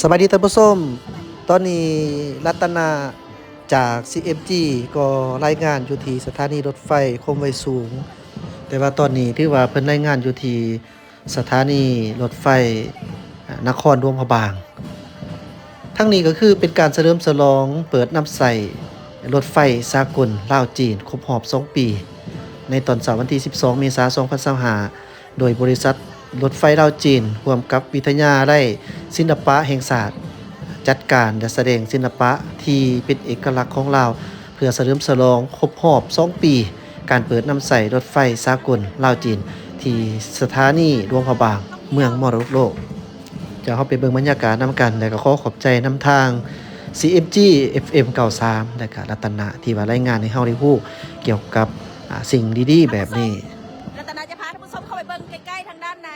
ສະບາຍດີທ່ານຜູ້ຊົມ, ຕອນນີ້ລັດຕະນະຈາກ ຊີເອັມຈີ ກໍລາຍງານຢູ່ທີ່ສະຖານີລົດໄຟຄວາມໄວສູງ, ແຕ່ວ່າຕອນນີ້ຖືວ່າເພິ່ນລາຍງານຢູ່ທີ່ສະຖານີລົດໄຟ ອາ ນະຄອນຫຼວງພະບາງ. ທັງນີ້ກໍຄືເປັນການສະເຫຼີມສະຫຼອງເປີດນຳໃຊ້ລົດໄຟສາກົນລາວ-ຈີນຄົບຮອບສອງປີ ໃນຕອນເຊົ້າວັນທີສິບສອງ ເມສາ ສອງພັນຊາວຫ້າ ໂດຍບໍລິສັດລົດໄຟລາວ-ຈີນ ຮ່ວມກັບວິທະຍາໄລສິລະປະແຫ່ງຊາດ ຈັດການ ແລະ ສະແດງສິລະປະທີ່ເປັນເອກະລັກຂອງລາວ ເພື່ອສະເຫຼີມສະຫຼອງຄົບຮອບສອງປີ ການເປີດນຳໃຊ້ລົດໄຟສາກົນລາວ-ຈີນ ທີ່ສະຖານີຫຼວງພະບາງ ເມືອງມໍລະດົກໂລກ. ຈະເຮົາໄປເບິ່ງບັນຍາກາດນຳກັນ ແລະ ກໍຂໍຂອບໃຈນຳທາງ ຊີເອັມຈີ ເອັຟເອັມ ເກົ້າສິບສາມ ແລະ ກະລັດຕະນະ ທີ່ວ່າລາຍງານໃຫ້ເຮົາໄດ້ຮູ້ກ່ຽວກັບ ອາ ສິ່ງດີໆແບບນີ້. ລັດຕະນະຈະພາທ່ານຜູ້ຊົມເຂົ້າໄປເບິ່ງໃກ້ໆທາງດ້ານໃນ. ສະ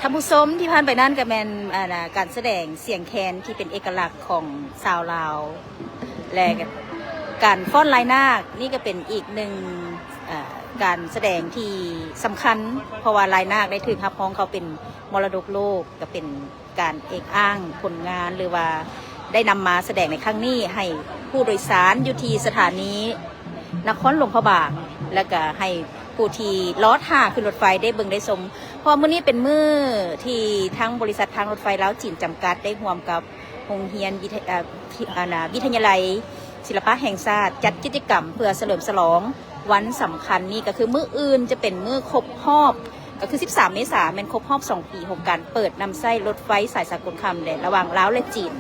ທ່ານຜູ້ຊົມທີ່ຜ່ານໄປນັ້ນກໍແມ່ນ ອັນນ່າ ການສະແດງສຽງແຄນທີ່ເປັນເອກະລັກຂອງຊາວລາວ ແລະ ການຟ້ອນລາຍນາກ ນີ້ກໍເປັນອີກໜຶ່ງ ເອີ ການສະແດງທີ່ສຳຄັນ ເພາະວ່າລາຍນາກໄດ້ຖືກຮັບຮອງເຂົ້າເປັນມໍລະດົກໂລກ ກໍເປັນ ການເອກອ້າງຜົນງານ ຫຼືວ່າໄດ້ນຳມາສະແດງໃນຄັ້ງນີ້ ໃຫ້ຜູ້ໂດຍສານຢູ່ທີ່ສະຖານີນະຄອນຫຼວງພະບາງ ແລ້ວກະໃຫ້ຜູ້ທີ່ລໍຖ້າຂຶ້ນລົດໄຟໄດ້ເບິ່ງໄດ້ຊົມ ເພາະວ່າມື້ນີ້ເປັນມື້ທີ່ທາງບໍລິສັດທາງລົດໄຟລາວຈີນຈຳກັດ ໄດ້ຮ່ວມກັບໂຮງຮຽນວິທະ ເອີ ທີ່ ອັນນ່າ ວິທະຍາໄລ ສິລະປະແຫ່ງຊາດ ຈັດກິດຈະກຳເພື່ອສະເຫຼີມສະຫຼອງວັນສຳຄັນນີ້ ກໍຄືມື້ອື່ນຈະເປັນມື້ຄົບຮອບ ກໍຄືສິບສາມເມສາ ແມ່ນຄົບຮອບສອງປີຂອງການເປີດນຳໃຊ້ລົດໄຟສາຍສາກົນຂ້າມແດນລະຫວ່າງລາວ ແລະ ຈີນ.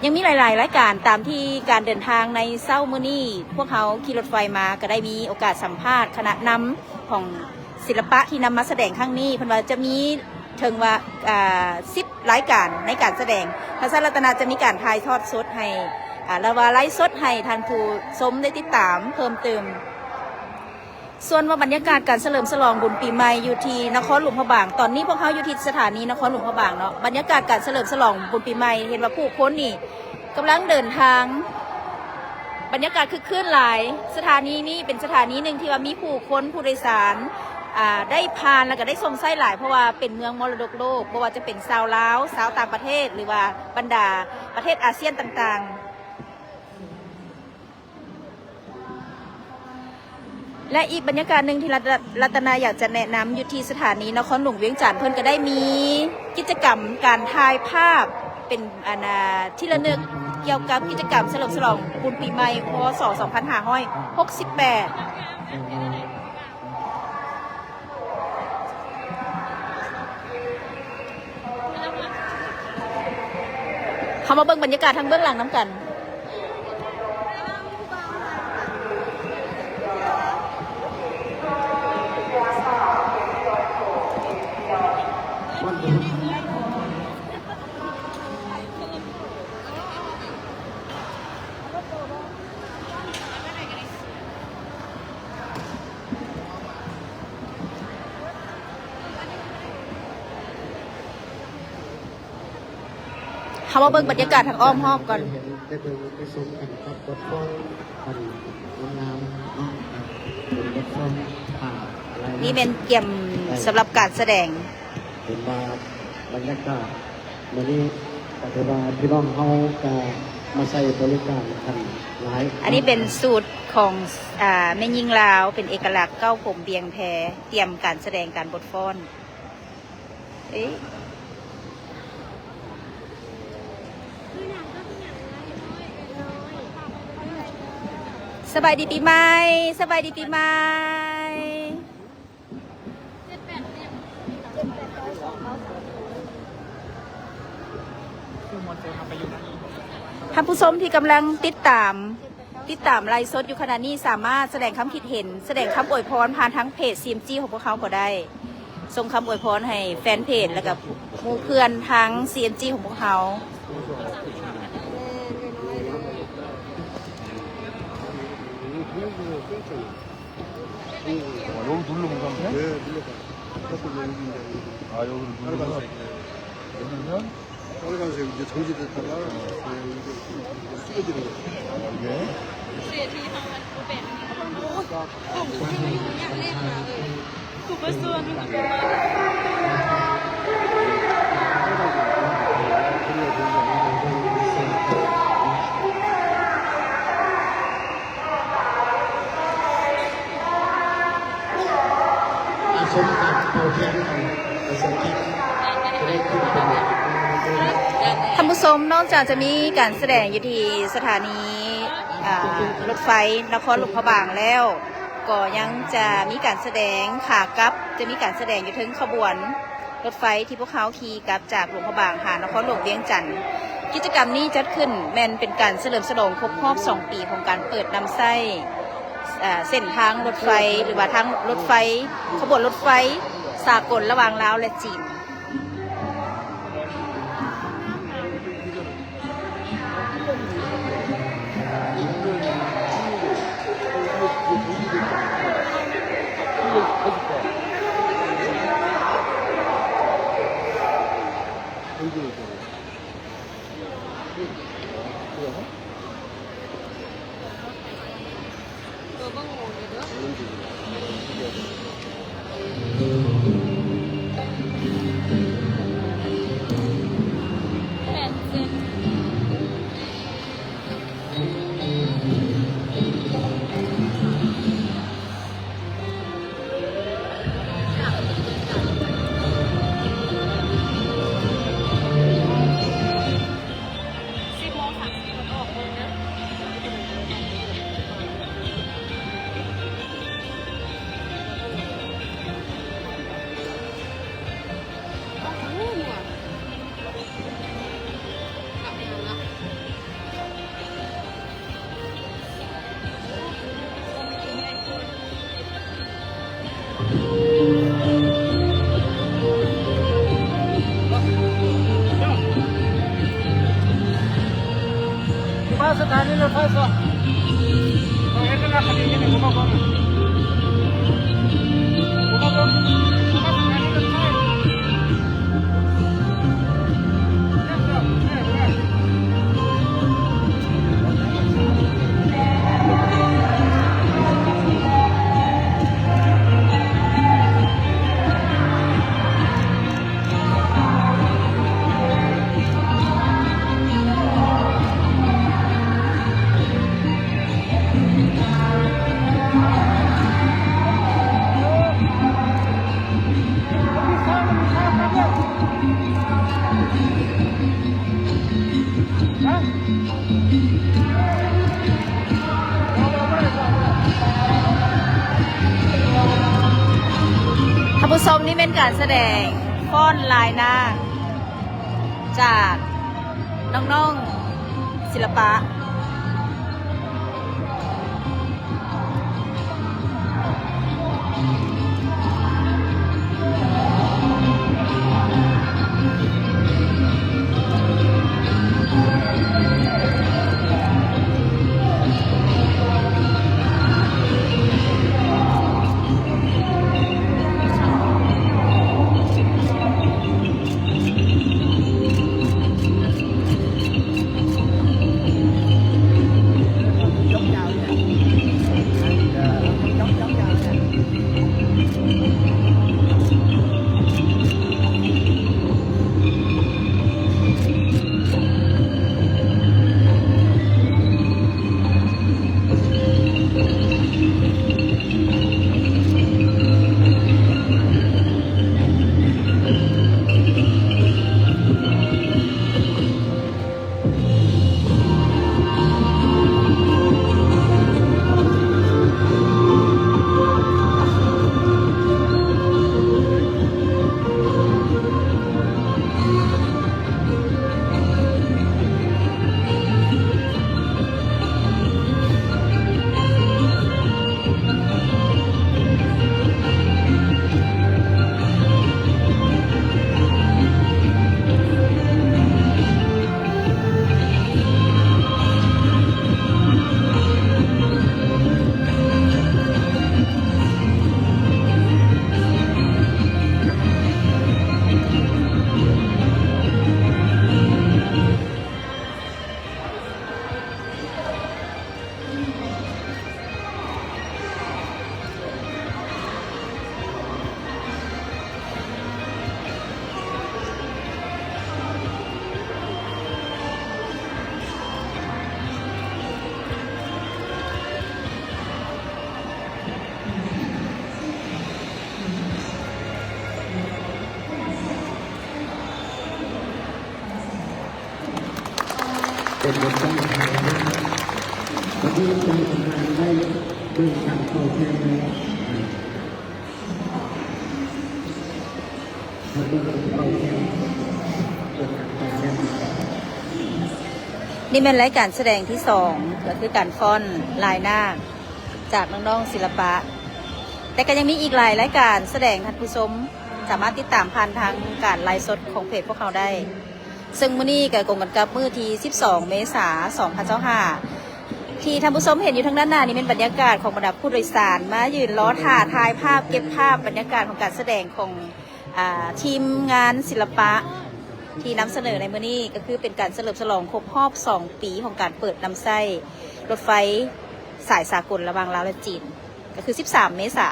ຍັງມີຫຼາຍໆລາຍການ ຕາມທີ່ການເດີນທາງໃນເຊົ້າມື້ນີ້ ພວກເຮົາຂີ່ລົດໄຟມາ ກໍໄດ້ມີໂອກາດສຳພາດຄະນະນຳຂອງ ສິລະປະທີ່ນຳມາສະແດງຄັ້ງນີ້ ເພິ່ນວ່າຈະມີເຖິງວ່າ ອ່າ ສິບລາຍການໃນການສະແດງ. ທ່ານຊາຍລັດຕະນະຈະມີການຖ່າຍທອດສົດໃຫ້ ອ່າ ລະວ່າໄລຟ໌ສົດໃຫ້ທ່ານຜູ້ຊົມໄດ້ຕິດຕາມເພີ່ມເຕີມ. ສ່ວນວ່າບັນຍາກາດການສະເຫຼີມສະຫຼອງບຸນປີໃໝ່ຢູ່ທີ່ນະຄອນຫຼວງພະບາງ, ຕອນນີ້ພວກເຮົາຢູ່ທີ່ສະຖານີນະຄອນຫຼວງພະບາງເນາະ, ບັນຍາກາດການສະເຫຼີມສະຫຼອງບຸນປີໃໝ່ ເຫັນວ່າຜູ້ຄົນນີ້ ກຳລັງເດີນທາງ, ບັນຍາກາດຄຶກຄື້ນຫຼາຍ. ສະຖານີນີ້ເປັນສະຖານີໜຶ່ງທີ່ວ່າມີຜູ້ຄົນ ຜູ້ໂດຍສານ ອ່າ ໄດ້ຜ່ານ ແລ້ວກໍໄດ້ຊົມໃຊ້ຫຼາຍ ເພາະວ່າເປັນເມືອງມໍລະດົກໂລກ, ບໍ່ວ່າຈະເປັນຊາວລາວ, ຊາວຕ່າງປະເທດ ຫຼືວ່າບັນດາປະເທດອາຊຽນຕ່າງໆ. ແລະ ອີກບັນຍາກາດໜຶ່ງທີ່ລັດ ລັດຕະນາຢາກຈະແນະນຳ ຢູ່ທີ່ສະຖານີນະຄອນຫຼວງວຽງຈັນ ເພິ່ນກໍໄດ້ມີກິດຈະກຳການຖ່າຍພາບເປັນ ອັນ ອ່າ ທີ່ລະນຶກກ່ຽວກັບກິດຈະກຳສະເຫຼີມສະຫຼອງບຸນປີໃໝ່ ພ.ສ. ສອງພັນຫ້າຮ້ອຍຫົກສິບແປດ. ເຮົາມາເບິ່ງບັນຍາກາດທາງເບື້ອງຫຼັງນຳກັນ. ເຮົາມາເບິ່ງບັນຍາກາດທາງອ້ອມຮອບກ່ອນ. ໄດ້ເບິ່ງໄດ້ຊົມກັນກັບບົດຟ້ອນອັນງາມໆເນາະ, ເປັນບົດຟ້ອນຜ້າລາຍ ນີ້ແມ່ນກຽມສຳລັບການສະແດງ. ເຫັນວ່າບັນຍາກາດມື້ນີ້ກໍຖືວ່າພີ່ນ້ອງເຮົາກໍມາໃຊ້ບໍລິການກັນຫຼາຍ. ອັນນີ້ເປັນສູດຂອງ ອ່າ ແມ່ຍິງລາວ ເປັນເອກະລັກເກົ້າຜົມບຽງແພ ຕຽມການສະແດງການບົດຟ້ອນ. ເອີ ສະບາຍດີປີໃໝ່, ສະບາຍດີປີໃໝ່. ທ່ານຜູ້ຊົມທີ່ກຳລັງຕິດຕາມ ຕິດຕາມໄລຟ໌ສົດຢູ່ຂະນະນີ້ ສາມາດສະແດງຄຳຄິດເຫັນ, ສະແດງຄຳອວຍພອນຜ່ານທາງເພຈ ຊີເອັມຈີ ຂອງພວກເຮົາກໍໄດ້. ສົ່ງຄຳອວຍພອນໃຫ້ແຟນເພຈ ແລະກະໝູ່ເພື່ອນທາງ ຊີເອັມຈີ ຂອງພວກເຮົາ. ທ່ານຜູ້ຊົມ, ນອກຈາກຈະມີການສະແດງຢູ່ທີ່ສະຖານີ ອ່າ ລົດໄຟນະຄອນຫຼວງພະບາງແລ້ວ, ກໍຍັງຈະມີການສະແດງຂາກັບ, ຈະມີການສະແດງຢູ່ເທິງຂະບວນລົດໄຟທີ່ພວກເຮົາຂີ່ ກັບຈາກຫຼວງພະບາງຫານະຄອນຫຼວງວຽງຈັນ. ກິດຈະກຳນີ້ຈັດຂຶ້ນແມ່ນເປັນການສະເຫຼີມສະຫຼອງຄົບຮອບສອງປີຂອງການເປີດນຳໃຊ້ ເອີ ເສັ້ນທາງລົດໄຟ ຫຼືວ່າທາງລົດໄຟ ຂະບວນລົດໄຟສາກົນລະຫວ່າງລາວ ແລະ ຈີນ. ສະ ສະຖານີລົດໄຟສອງ ເຂົາເຮັດລະນະຄະດີຢູ່ນີ້ ບໍ່ມາເບິ່ງ ບໍ່ມາເບິ່ງ ບໍ່ມາເບິ່ງສະຖານີລົດໄຟ. ທ່ານຜູ້ຊົມ, ນີ້ແມ່ນການສະແດງຟ້ອນລາຍນາງ ຈາກນ້ອງໆ ສິລະປະ. ເປັນບົດການທີ່ໄດ້ເບິ່ງການເປົ່າແຄນແລ້ວ ເບິ່ງການເປົ່າແຄນ ເບິ່ງການເປົ່າແຄນ. ນີ້ແມ່ນລາຍການສະແດງທີສອງ ກໍຄືການຟ້ອນລາຍນາງຈາກນ້ອງໆ ສິລະປະ ແຕ່ກໍຍັງມີອີກຫຼາຍລາຍການສະແດງ, ທ່ານຜູ້ຊົມສາມາດຕິດຕາມຜ່ານທາງການໄລຟ໌ສົດຂອງເພຈພວກເຮົາໄດ້. ເຊິ່ງມື້ນີ້ກໍກົງກັນກັບມື້ທີສິບສອງ ເມສາ ສອງພັນຊາວຫ້າ ທີ່ທ່ານຜູ້ຊົມເຫັນຢູ່ທາງດ້ານໜ້ານີ້ແມ່ນບັນຍາກາດຂອງບັນດາຜູ້ໂດຍສານມາຢືນລໍຖ້າຖ່າຍພາບເກັບພາບບັນຍາກາດຂອງການສະແດງຂອງ ອາ ທີມງານສິລະປະທີ່ນຳສະເໜີໃນມື້ນີ້ ກໍຄືເປັນການສະເຫຼີມສະຫຼອງຄົບຮອບສອງປີຂອງການເປີດນຳໃຊ້ລົດໄຟສາຍສາກົນລະຫວ່າງລາວ ແລະ ຈີນ ກໍຄືສິບສາມ ເມສາ.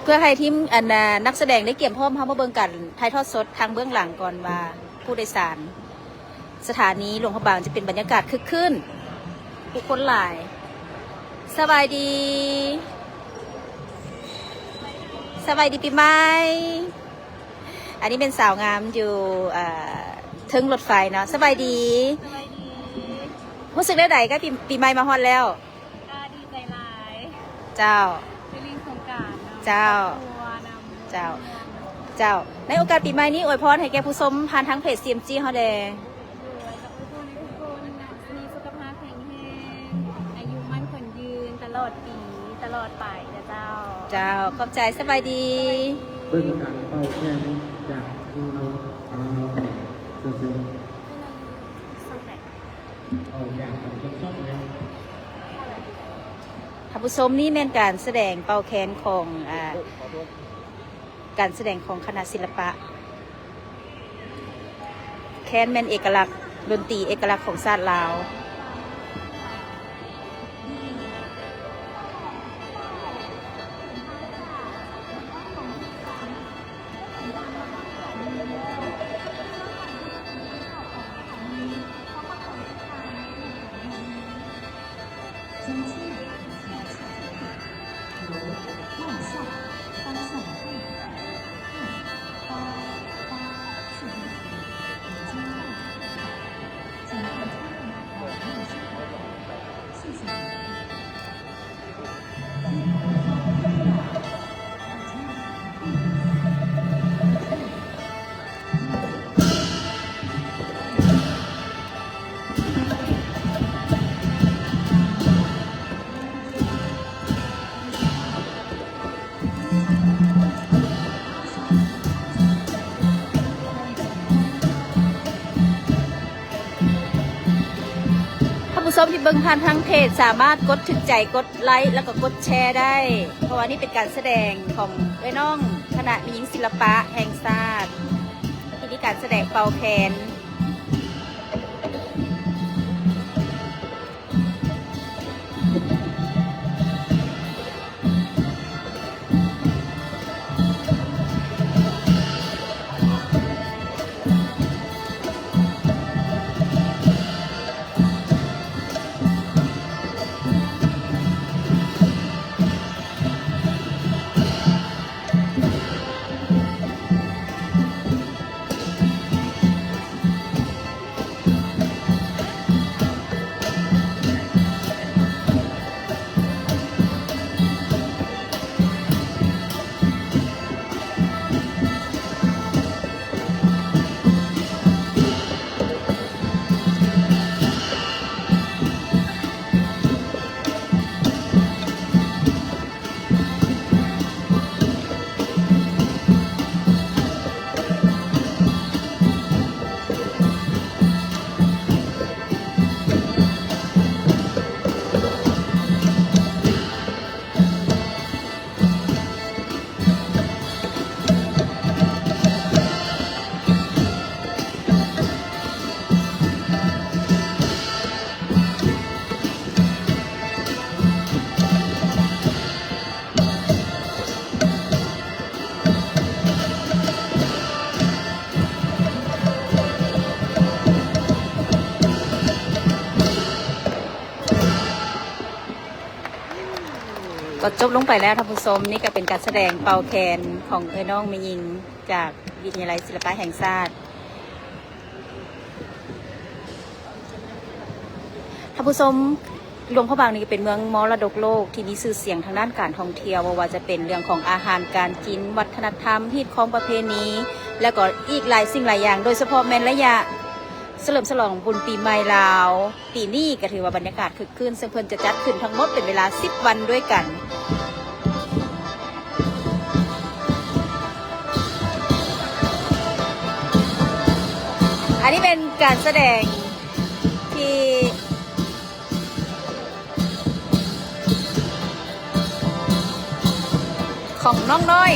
ເພື່ອໃຫ້ທີມ ອັນ ນັກສະແດງໄດ້ກຽມພ້ອມ, ເຮົາມາເບິ່ງການຖ່າຍທອດສົດທາງເບື້ອງຫຼັງກ່ອນວ່າ ຜູ້ໂດຍສານສະຖານີຫຼວງພະບາງຈະເປັນບັນຍາກາດຄຶກຄື້ນ ຜູ້ຄົນຫຼາຍ. ສະບາຍດີ ສະບາຍດີປີໃໝ່. ອັນນີ້ເປັນສາວງາມຢູ່ ເອີ ເທິງລົດໄຟເນາະ. ສະບາຍດີ ສະບາຍດີ. ຮູ້ສຶກແນວໃດໃກ້ປີ ປີໃໝ່ມາຮອດແລ້ວ? ກະດີໃຈຫຼາຍ. ເຈົ້າ. ໄດ້ຫຼິ້ນສົງການເນາະ. ເຈົ້າ. ຄອບຄົວນຳ. ເຈົ້າ. ເຈົ້າ. ໃນໂອກາດປີໃໝ່ນີ້ ອວຍພອນໃຫ້ແກ່ຜູ້ຊົມຜ່ານທາງເພຈ ຊີເອັມຈີ ເຮົາແດ່. ໂດຍ ກະອວຍພອນໃຫ້ທຸກຄົນມີສຸຂະພາບແຂງແຮງ ອາຍຸໝັ້ນຂວັນຍື ອດປີຕະຫຼອດໄປເດີເຈົ້າ. ເຈົ້າ ຂອບໃຈ ສະບາຍດີ. ເບິ່ງການເປົ່າແຄນຈາກ ທ່ານຜູ້ຊົມ ນີ້ແມ່ນການສະແດງເປົ່າແຄນຂອງ ອ່າ ການສະແດງຂອງຄະນະສິລະປະ. ແຄນແມ່ນເອກະລັກ ດົນຕີເອກະລັກຂອງຊາດລາວ. ທ່ານຜູ້ຊົມທີ່ເບິ່ງຜ່ານທາງເພຈ ສາມາດກົດຖືກໃຈ ກົດໄລ ແລ້ວກໍກົດແຊໄດ້ ເພາະວ່ານີ້ເປັນການສະແດງຂອງເອື້ອຍນ້ອງຄະນະແມ່ຍິງສິລະປະແຫ່ງຊາດ ທີ່ມີການສະແດງເປົ່າແຄນ. ກໍຈົບລົງໄປແລ້ວທ່ານຜູ້ຊົມ, ນີ້ກໍເປັນການສະແດງເປົ່າແຄນຂອງເອື້ອຍນ້ອງແມ່ຍິງຈາກວິທະຍາໄລສິລະປະແຫ່ງຊາດ. ທ່ານຜູ້ຊົມ, ຫຼວງພະບາງນີ້ກໍເປັນເມືອງມໍລະດົກໂລກທີ່ມີຊື່ສຽງທາງດ້ານການທ່ອງທ່ຽວ, ບໍ່ວ່າຈະເປັນເລື່ອງຂອງອາຫານການກິນ, ວັດທະນະທຳ, ຮີດຄອງປະເພນີ ແລ້ວກໍອີກຫຼາຍສິ່ງຫຼາຍຢ່າງ, ໂດຍສະເພາະແມ່ນໄລຍະສະເຫຼີມສະຫຼອງບຸນປີໃໝ່ລາວ ປີນີ້ກໍຖືວ່າບັນຍາກາດຄຶກຄື້ນ, ເຊິ່ງເພິ່ນຈະຈັດຂຶ້ນທັງໝົດເປັນເວລາສິບວັນດ້ວຍກັນ. ອັນນີ້ເປັນການສະແດງທີ່ ຂອງນ້ອງນ້ອຍ.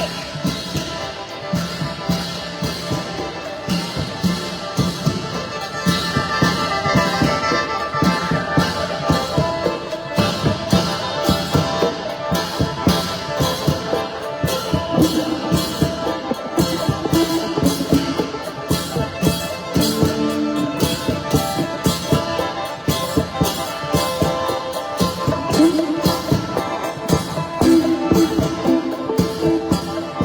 ເ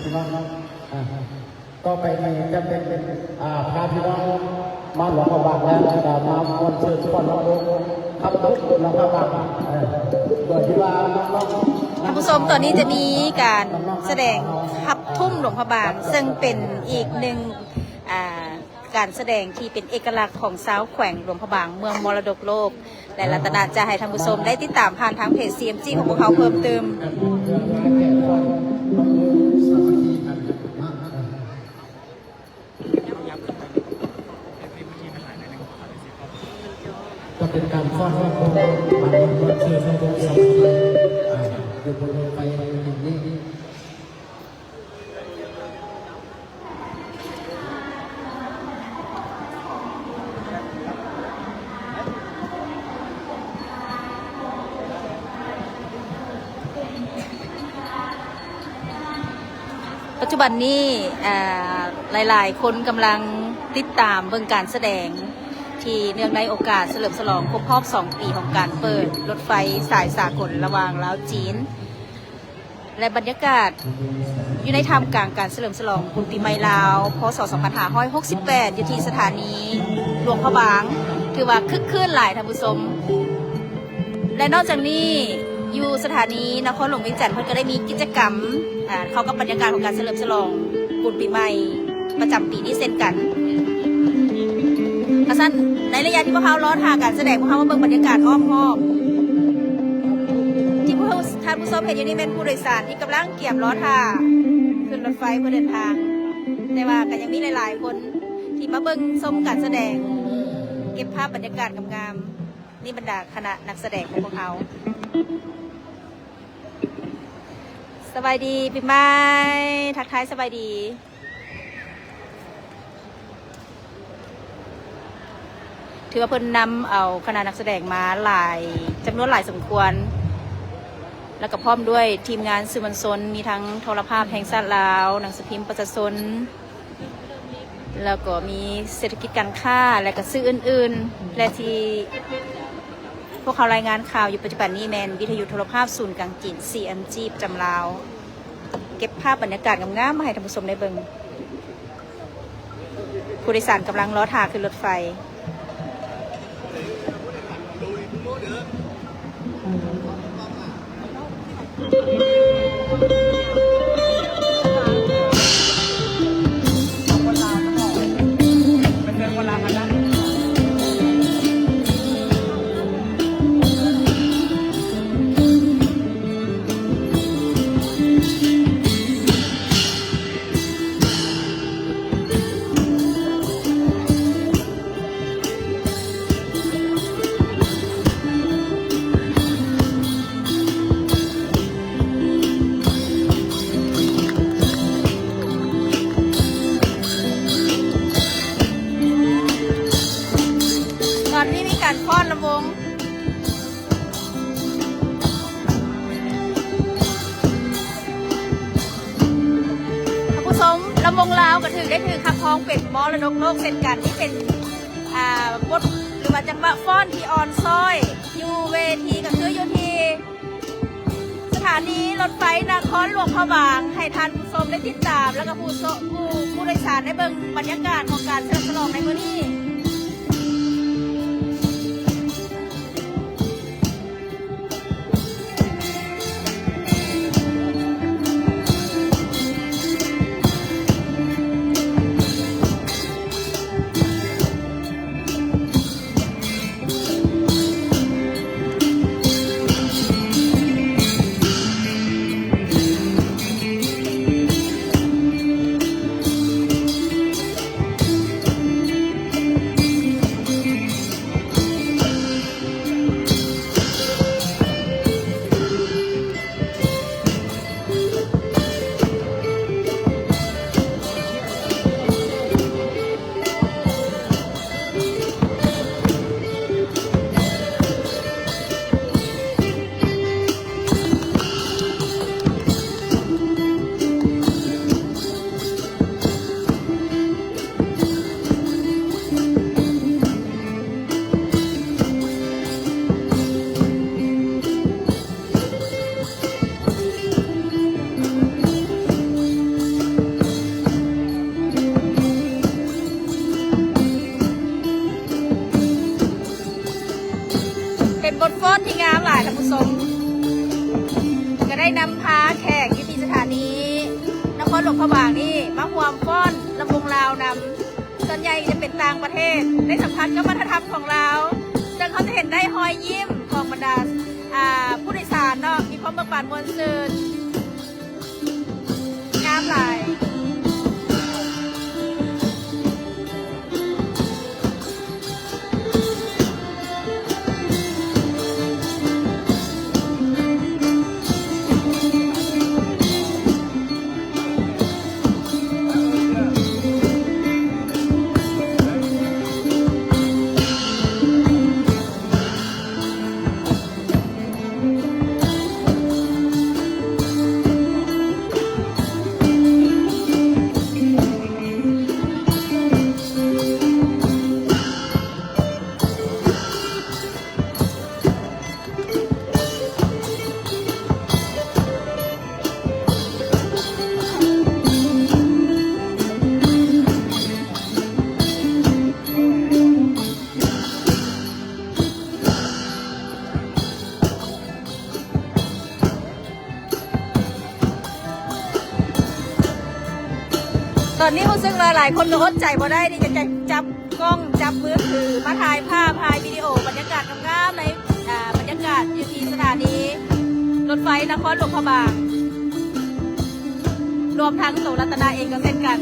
ພີ່ນ້ອງເນາະ ອ່າ ຕໍ່ໄປນີ້ຈະເປັນ ອ່າ ພາພີ່ນ້ອງມາຫຼວງພະບາງ ແລ້ວກໍມາມ່ວນຊື່ນຟ້ອນລຳວົງຂັບທຸກຫຼວງພະບາງ ເອີ ໂດຍທີ່ວ່ານ້ອງໆ ທ່ານຜູ້ຊົມ ຕອນນີ້ຈະມີການສະແດງຂັບທຸ້ມຫຼວງພະບາງ ເຊິ່ງເປັນອີກໜຶ່ງ ອ່າ ການສະແດງທີ່ເປັນເອກະລັກຂອງຊາວແຂວງຫຼວງພະບາງ ເມືອງມໍລະດົກໂລກ ແລະ ລັດຕະນະຈະໃຫ້ທ່ານຜູ້ຊົມໄດ້ຕິດຕາມຜ່ານທາງເພຈ ຊີເອັມຈີ ຂອງພວກເຮົາເພີ່ມຕື່ມ. ຈະເປັນການຟ້ອນລຳວົງ ບາງຄົນເຊີນລຳວົງສາມັກຄີ ອ່າ ຢູ່ບົນລົດໄຟແຫ່ງນີ້. ປັດຈຸບັນນີ້ ເອີ ຫຼາຍໆຄົນກຳລັງຕິດຕາມເບິ່ງການສະແດງ ທີ່ເນື່ອງໃນໂອກາດສະເຫຼີມສະຫຼອງຄົບຮອບສອງປີຂອງການເປີດລົດໄຟສາຍສາກົນລະຫວ່າງລາວ-ຈີນ. ແລະ ບັນຍາກາດຢູ່ໃນທ່າມກາງການສະເຫຼີມສະຫຼອງບຸນປີໃໝ່ລາວ ພ.ສ. ສອງພັນຫ້າຮ້ອຍຫົກສິບແປດ ຢູ່ທີ່ສະຖານີຫຼວງພະບາງ ຖືວ່າຄຶກຄື້ນຫຼາຍທ່ານຜູ້ຊົມ. ແລະ ນອກຈາກນີ້ ຢູ່ສະຖານີນະຄອນຫຼວງວຽງຈັນ ເພິ່ນກໍໄດ້ມີກິດຈະກຳ ອ່າ ເຂົ້າກັບບັນຍາກາດຂອງການສະເຫຼີມສະຫຼອງບຸນປີໃໝ່ ປະຈຳປີນີ້ເຊັ່ນກັນ. ກະຊັ້ນ ໃນໄລຍະທີ່ພວກເຮົາລໍຖ້າການສະແດງ, ພວກເຮົາມາເບິ່ງບັນຍາກາດອ້ອມຮອບ ທີ່ພວກທ່ານຜູ້ຊົມເຫັນຢູ່ນີ້ແມ່ນຜູ້ໂດຍສານທີ່ກຳລັງກຽມລໍຖ້າຂຶ້ນລົດໄຟເພື່ອເດີນທາງ, ແຕ່ວ່າກໍຍັງມີຫຼາຍໆຄົນທີ່ມາເບິ່ງຊົມການສະແດງ, ເກັບພາບບັນຍາກາດງາມໆ. ນີ້ບັນດາຄະນະນັກສະແດງຂອງພວກເຮົາ. ສະບາຍດີປີໃໝ່, ທັກທາຍສະບາຍດີ. ຖືວ່າເພິ່ນນຳເອົາຄະນະນັກສະແດງມາຫຼາຍ, ຈຳນວນຫຼາຍສົມຄວນ, ແລ້ວກໍພ້ອມດ້ວຍທີມງານສື່ມວນຊົນ, ມີທັງໂທລະພາບແຫ່ງຊາດລາວ, ໜັງສືພິມປະຊາຊົນ, ແລ້ວກໍມີເສດຖະກິດການຄ້າ ແລະ ກໍສື່ອື່ນໆ ແລະ ທີ່ພວກເຮົາລາຍງານຂ່າວຢູ່ປັດຈຸບັນນີ້ແມ່ນວິທະຍຸໂທລະພາບສູນກາງຈີນ ຊີເອັມຈີ ປະຈຳລາວ. ເກັບພາບບັນຍາກາດງາມໆມາໃຫ້ທ່ານຜູ້ຊົມໄດ້ເບິ່ງ. ຜູ້ໂດຍສານກຳລັງລໍຖ້າຂຶ້ນລົດໄຟ. ຕອນນີ້ມີການຟ້ອນລຳວົງ. ທ່ານຜູ້ຊົມ, ລຳວົງລາວກໍຖືກ ໄດ້ຖືກຮັບຮອງເປັນມໍລະດົກໂລກເຊັ່ນກັນ. ນີ້ເປັນ ອ່າ ບົດ ຫຼືວ່າຈັງຫວະຟ້ອນທີ່ອ່ອນຊ້ອຍ ຢູ່ເວທີກໍຄືຢູ່ທີ່ສະຖານີລົດໄຟນະຄອນຫຼວງພະບາງ ໃຫ້ທ່ານຜູ້ຊົມໄດ້ຕິດຕາມ ແລ້ວກໍຜູ້ໂຊ- ຜູ້ ຜູ້ໂດຍສານໄດ້ເບິ່ງບັນຍາກາດຂອງການສະເຫຼີມສະຫຼອງໃນມື້ນີ້. ຕ ພາແຂກຢູ່ທີ່ສະຖານີນະຄອນຫຼວງພະບາງນີ້ມາຮ່ວມຟ້ອນລຳວົງລາວນຳ, ສ່ວນໃຫຍ່ຈະເປັນຕ່າງປະເທດ ໄດ້ສຳຜັດກັບວັດທະນະທຳຂອງລາວ, ເຊິ່ງເຮົາຈະເຫັນໄດ້ຮອຍຍິ້ມຂອງບັນດາ ອ່າ ຜູ້ໂດຍສານເນາະ ມີຄວາມເບີກບານມ່ວນຊື່ນ. ງາມຫຼາຍ. ຕອນນີ້ຮູ້ສຶກວ່າຫຼາຍຄົນກໍອົດໃຈບໍ່ໄດ້ທີ່ຈະຈັບກ້ອງ ຈັບມືຖືມາຖ່າຍພາບ ຖ່າຍວິດີໂອບັນຍາກາດງາມໆ ໃນ ອ່າ ບັນຍາກາດຢູ່ທີ່ສະຖານີລົດໄຟນະຄອນຫຼວງພະບາງ, ລວມທັງໂຕລັດຕະນະເອງກໍເຊັ່ນກັນ.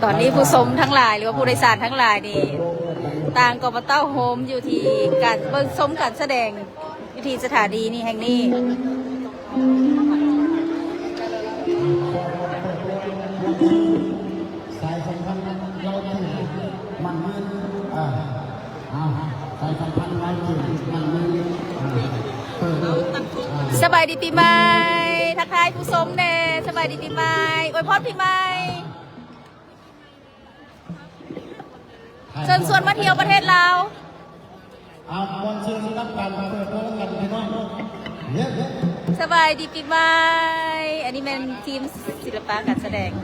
ຕອນນີ້ຜູ້ຊົມທັງຫຼາຍ ຫຼືວ່າຜູ້ໂດຍສານທັງຫຼາຍນີ້ ຕ່າງກໍມາເຕົ້າໂຮມຢູ່ທີ່ການເບິ່ງຊົມການສະແດງ ຢູ່ທີ່ສະຖານີນີ້ແຫ່ງນີ້. ສາຍສຳພັນລາວຈີນ ໝັ້ນຍືນ ເອີ ເອົາ ສາຍສຳພັນລາວຈີນ ໝັ້ນຍືນ ເອີ ເປີດ ເອີ ສະບາຍດີປີໃໝ່ ທັກທາຍຜູ້ຊົມແດ່ ສະບາຍດີປີໃໝ່ ອວຍພອນປີໃໝ່. ເຊີນຊວນມາທ່ຽວປະເທດລາວ. ເອົາ ມ່ວນຊື່ນກັບການເປີດໂຕກັນພີ່ນ້ອງ. ສະບາຍດີປີໃໝ່. ອັນນີ້ແມ່ນທີມສິລະປະການສະແດງ. ສະ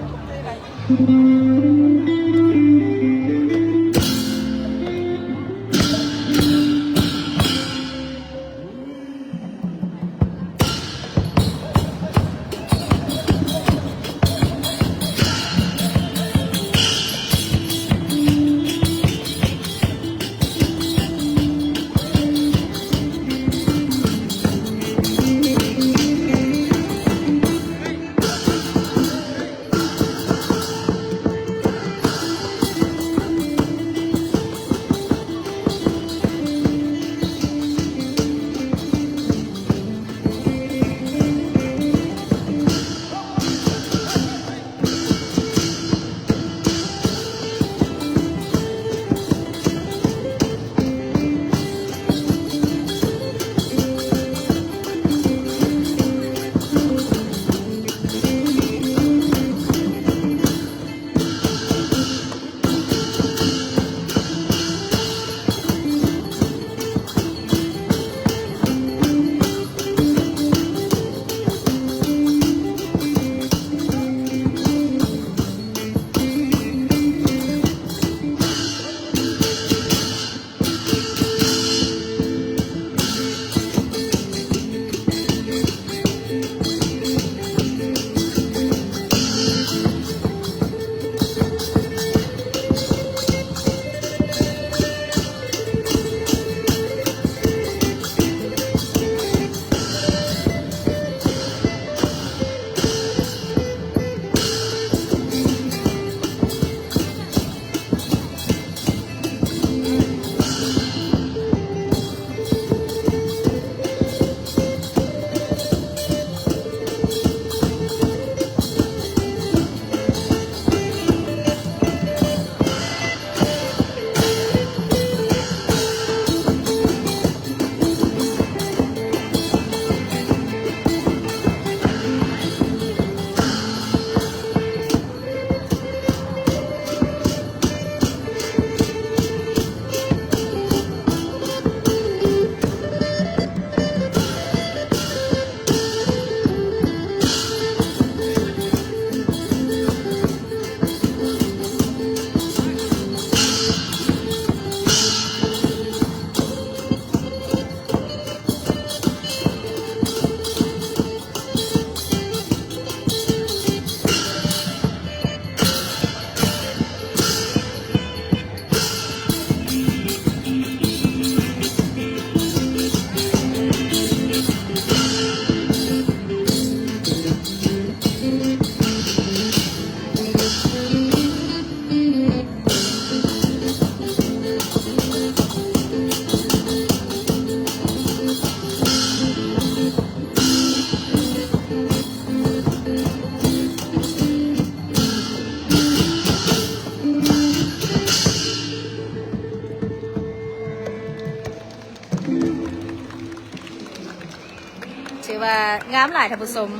ວ່າງາມຫຼາຍທ່ານຜູ້ຊົມ,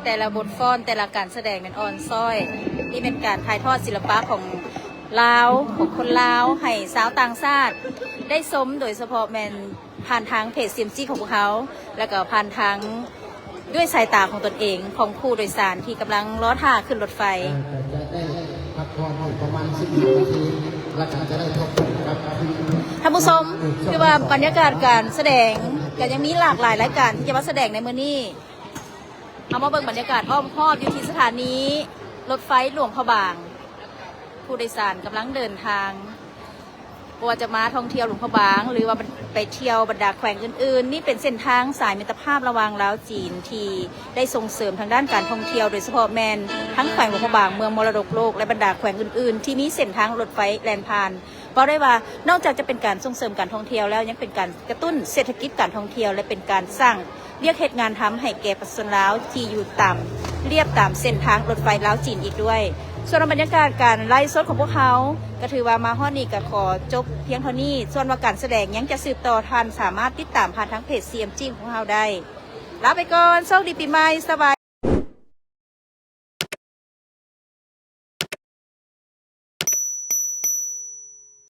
ແຕ່ລະບົດຟ້ອນ ແຕ່ລະການສະແດງນັ້ນອ່ອນຊ້ອຍ. ນີ້ແມ່ນການຖ່າຍທອດສິລະປະຂອງລາວ ຂອງຄົນລາວໃຫ້ຊາວຕ່າງຊາດໄດ້ຊົມ, ໂດຍສະເພາະແມ່ນຜ່ານທາງເພຈ ຊີເອັມຈີ ຂອງພວກເຮົາ ແລ້ວກໍຜ່ານທາງ ດ້ວຍສາຍຕາຂອງຕົນເອງ ຂອງຜູ້ໂດຍສານທີ່ກຳລັງລໍຖ້າຂຶ້ນລົດໄຟ. ເອີ່ ກໍຈະໄດ້ພັກຜ່ອນຢູ່ປະມານສິບນາທີ ແລ້ວກໍຈະໄດ້ທົບກັນກັບ ທ່ານຜູ້ຊົມ, ຄືວ່າບັນຍາກາດການສະແດງກໍຍັງມີຫຼາກຫຼາຍລາຍການທີ່ຈະມາສະແດງໃນມື້ນີ້. ເຮົາມາເບິ່ງບັນຍາກາດອ້ອມຮອບຢູ່ທີ່ສະຖານີລົດໄຟຫຼວງພະບາງ. ຜູ້ໂດຍສານກຳລັງເດີນທາງ ບໍ່ວ່າຈະມາທ່ອງທ່ຽວຫຼວງພະບາງ ຫຼືວ່າໄປທ່ຽວບັນດາແຂວງອື່ນໆ. ນີ້ເປັນເສັ້ນທາງສາຍມິດຕະພາບລະຫວ່າງລາວຈີນ ທີ່ໄດ້ສົ່ງເສີມທາງດ້ານການທ່ອງທ່ຽວ, ໂດຍສະເພາະແມ່ນທັງແຂວງຫຼວງພະບາງ, ເມືອງມໍລະດົກໂລກ ແລະ ບັນດາແຂວງອື່ນໆ ທີ່ມີເສັ້ນທາງລົດໄຟແລ່ນຜ່ານ. ເວົ້າໄດ້ວ່ານອກຈາກຈະເປັນການສົ່ງເສີມການທ່ອງທ່ຽວແລ້ວ ຍັງເປັນການກະຕຸ້ນເສດຖະກິດການທ່ອງທ່ຽວ ແລະ ເປັນການສ້າງວຽກເຮັດງານທຳໃຫ້ແກ່ປະຊາຊົນລາວທີ່ຢູ່ຕາມ ລຽບຕາມເສັ້ນທາງລົດໄຟລາວຈີນອີກດ້ວຍ. ສ່ວນບັນຍາກາດການໄລຟ໌ສົດຂອງພວກເຮົາ ກໍຖືວ່າມາຮອດນີ້ກໍຂໍຈົບພຽງເທົ່ານີ້. ສ່ວນວ່າການສະແດງຍັງຈະສືບຕໍ່, ທ່ານສາມາດຕິດຕາມຜ່ານທາງເພຈ ຊີເອັມຈີ ຂອງພວກເຮົາໄດ້. ລາໄປກ່ອນ, ໂຊກດີປີໃໝ່, ສະບາຍ